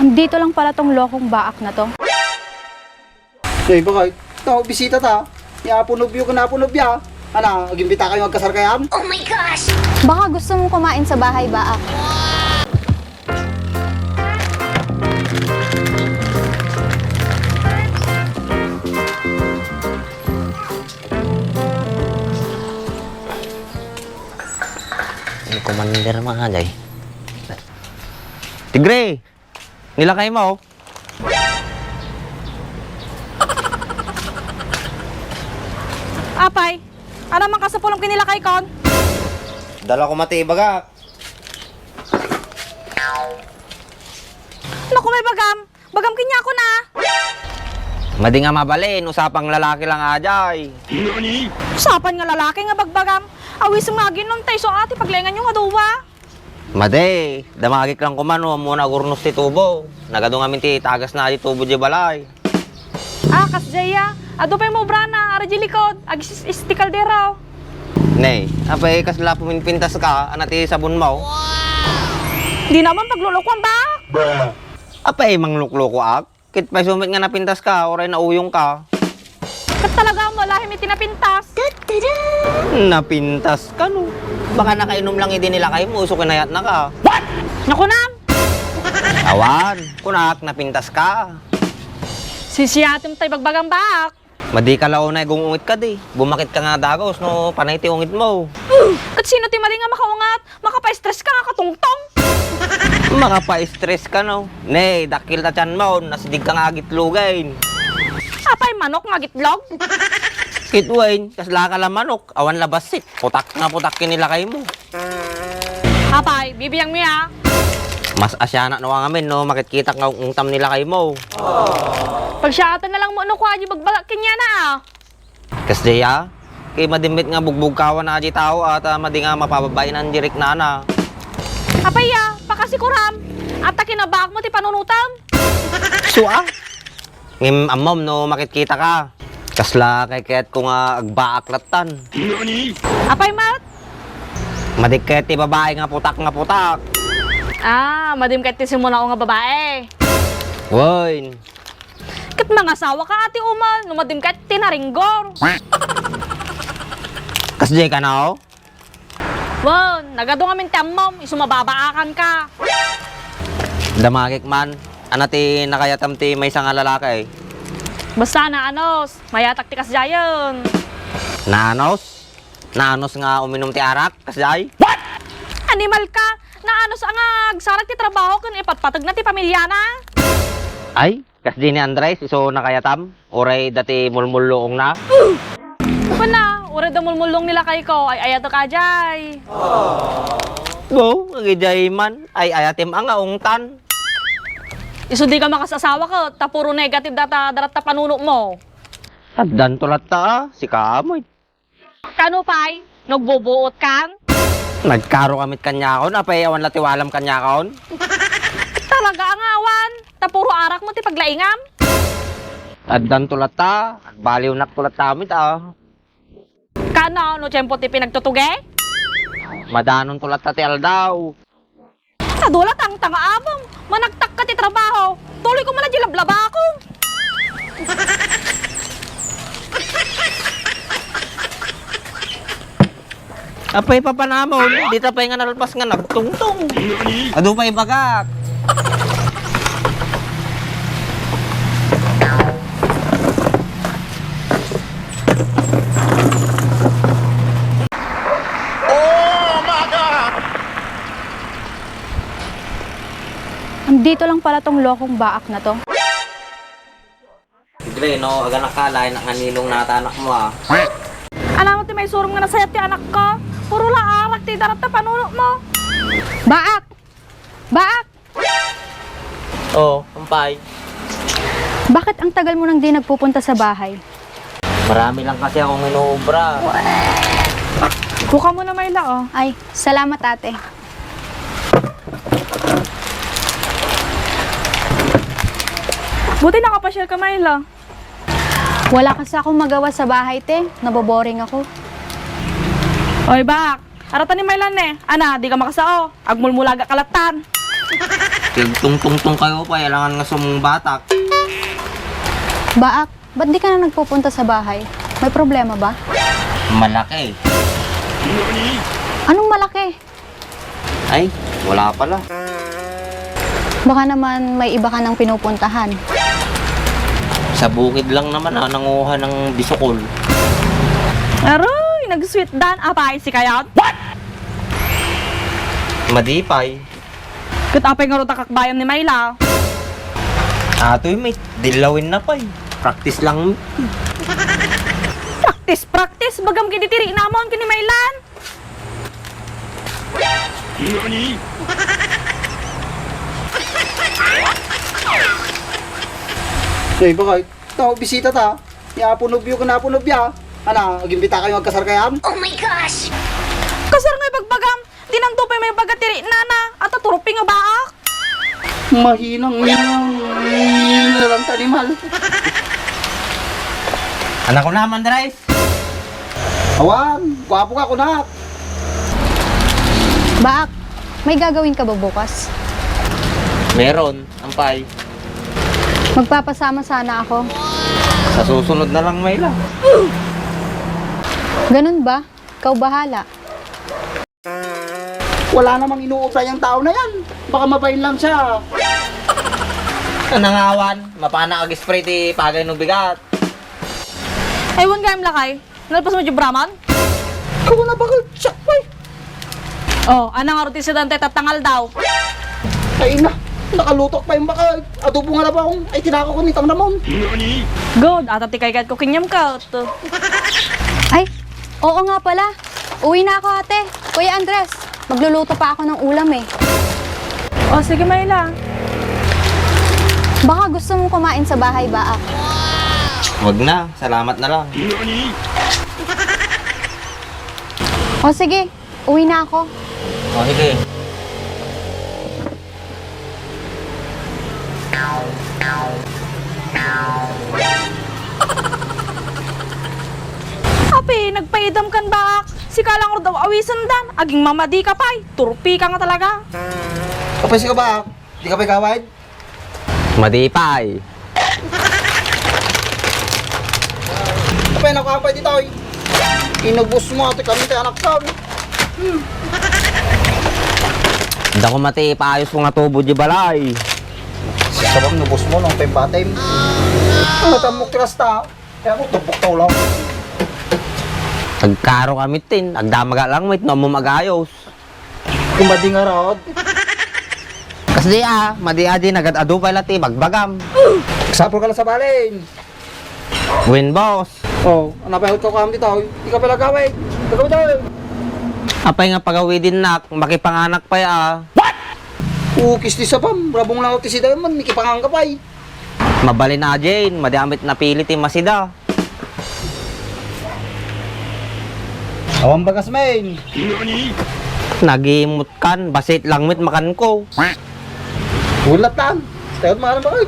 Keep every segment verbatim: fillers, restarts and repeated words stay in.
Andito lang pala tong lokong baak na to. Hey, bakit? Ito, bisita ta. Ni Apo Nobio ken Apo Nobia. Ana, agimbita kayo agkasar kayam? Baka gusto mong kumain sa bahay, baak. Commander, mga day. Tigre! Nilakay mo? Apay, ano man kasapulong kinilakaykon? Dala ko mati ibagak. Naku, may bagam. Bagam kaniakon a. Madi nga mabalin, usapang lalaki lang ajay. Usapan nga lalaki nga bagbagam. Awisim nga aginom ta isu a ti paglainganyo nga dua. Madi, damagik lang koma no ammona agurnos ti tubo. Nagadu ngamin ti tagasna di tubo di balay. Ah, kasjay a. Adu pay maubrana, ari di likod, agis-, is ti kaldero. Ne, apay kasla puminpintas ka, ana ti sabon mo? Di naman paglulukuan ba? Apay mangluklukoak? Ket pay sumit nga napintas ka, uray nauyong ka. Ket talaga, malahem iti napintas. Napintas ka, no? Baka nakainom lang idi nilakay mo, isu kinayatna ka. Nakunam! Awan, kunak, napintas ka. Sisiatem tay bagbagam baak. Madi ka la unay gung-ungit ka di. Bumakit ka nga dagus no panay ti ungit mo. Ket sino ti madi nga makaungat? Makapa-stress ka nga katungtong. Makapa-stress ka, no? Ne, dakkel ta tiyan mo, nasidig ka nga agitlogen. Apay manok nga agitlog? Ket wen, kasla ka la manok, awan la bassit. Putak nga putak kinilakay mo. Apay, bibiangmi a. Mas asianak no ngamin no makitkitak nga ungtam ni lakay mo. Pagsiaten na lang mo no kua di bagbagak kaniana a. Kasjay a, ket madi met nga bugbugkawan a di tao a ta madi nga mapababainan di riknana. Apay a, pakasikuram. Ata kinabaak mo ti panunutam. Sua? Ngem ammom no makitkitak a. Kasla kayatko nga agbaak lattan. Apay met? Madi ket ti babai nga putak nga putak. Ah, madim ket ti simuna nga babai. Wen. Ket mangasawa ka, Ate Umal, no madim ket ti naringgor. Kasjay ka no? Wen, nagadu ngamin ti ammom, isu mababaakan ka. Damagik man, ana ti nakayatam ti maysa nga lalaki? Basta naanos, mayatak ti kasjayen. Naanos? Naanos nga uminum ti arak, kasjay? Animal ka! Naanos a nga agsarag ti trabaho ken ipatpategna ti pamiliana. Ay, kasdi ni Andres, isu nakayatam? Uray dati mulmulluongna? Kuna, uray da mulmullong ni lakayko, ay ayatek a jay. Bo, agijay man, ay ayatem a nga ungtan. Isu di ka makasasawa ket, ta puro negative data, daratta panunot mo. Addan to latta, a, sika amoy. Kano pay? Nagbubuot kan? Nagkaro kamit kaniakon, apay awan la ti walam kaniakon? Talaga nga awan, ta puro arak mo ti paglaingam? Addan to latta, agbaliwnak to latta met, a. Kano, no tiempo ti pinagtutuge? Madanon to latta ti aldaw. Adu la tangtang a abong, managtakka ti trabaho, tuloy ko man la di lablabako. Apay papanamon, dita pay nga nalpas nga nagtungtong. Adu pay bagak. Andito lang pala tong lokong baak na to. Sigre, no, aganak ka, lain nga nilong na ta anak mo, a. Alam mo ti maisurom nga nasayat ti anak ko? Puro la arak ti daratta panunot mo. Baak! Baak! Oh, ampay. Bakit ang tagal mo nang di nagpupunta sa bahay? Marami lang kasi akong inuubra. Buka mo na, Myla, oh. Ay, salamat, ate. Buti nakapasyal ka, Myla. Wala kasi akong magawa sa bahay, te. Naboboring ako. Oy, bak. Aratan ni Myla, ne. Ana, di ka makasao. Agmulmulaga kalatan. Tungtungtong kayo pa, alangan nga sumbatak. Baak, ba't di ka na nagpupunta sa bahay? May problema ba? Malaki. Anong malaki? Ay, wala pala. Baka naman may iba ka nang pinupuntahan. Sa bukid lang naman, ah, nanguha ng bisukol. Aroy, nag-sweet dan. Apay si Kayon? What? Madipay. Ket apay ngarud a kakbayam ni Mayla? Atoy, may dillawin na pay. Practice lang. Practice, practice. Bagam kiti tiri namon ken ni Maylan. Nani? Ay, bakit? Tao, bisita ta. Ni Apo Nobio ken Apo Nobia. Ana, agimbita kayo agkasar kayam? Oh my gosh! Kasar nga ibagbagam. Dinamdo pay may baga ti nana. Ata turupi nga baak. Mahinang, hinang, hinang lang ta animal. Anak ko naman, Dres. Awan, gwapo ka, kunak. Baak, may gagawin ka ba bukas? Meron, ampay. Magpapasama sana ako. Sa susunod na lang, Mayla. Ganun ba? Ikaw bahala. Wala namang inuubra yung tao na yan. Baka mabain lang siya. Nangawan, mapana ag-spray ti pagay no bigat. Aywan gayam lakay. Nalpas mo di braman? Kawa na bakal, siak pay. Oh, anang arti si Dante tatangal daw. Ay na, nakalutok pa yung baka. Adobo nga labawang. Ay, tinako ko ni Tang Ramon. Good, ata ti kaykat ko kinyam ka. Ay, oo nga pala. Uwi na ako, ate. Kuya Andres, magluluto pa ako ng ulam eh. O, sige, Mayla. Baka gusto mong kumain sa bahay, Baak. Wag na, salamat na lang. O, sige, uwi na ako. O, sige. Ape, nagpaidam kan, Baak. Sika lang daw awisan dan. Aging mamadi ka pay. Turpi ka nga talaga. Kapay sika, Baak. Di ka pay gawad? Madi pay. Kapay, naku, apay ditoy. Inubos mo, ate, kami tayo anak ka. Hmm. Dako mati paayos ko nga tubo di balay. Sabam, nubos mo, nung patim-patim. Ang matamok tiras ta. Kaya mo, tubok tawlaw. Agkaro kami tin, agdamaga lang, wait, no, mo magayos. Kumadi nga rod. Kasdi a, madi a di nagad-adu pay la ti bagbagam. Sapul ka la sa balin. Win, boss. Oh, ano pa yung kakuha mo dito? Di ka pala gawin. Gagawin daw. Apay nga pagawidin nak, makipanganak pay a. What? Ukis ti sapam, rabong lang ti si Diamond, mikipangang ka pay. Mabalin a, Jane, madi a met napili ti masida. Awan bagas, men. Nagimut kan, basit lang met makan ko. Ulat lang. Tayot mga anak, eh.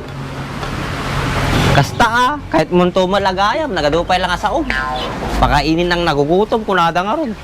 Kasta a, kahit munto malagayam, nagadupay lang a sao. Pakainin ang nagugutom, kunada nga ron.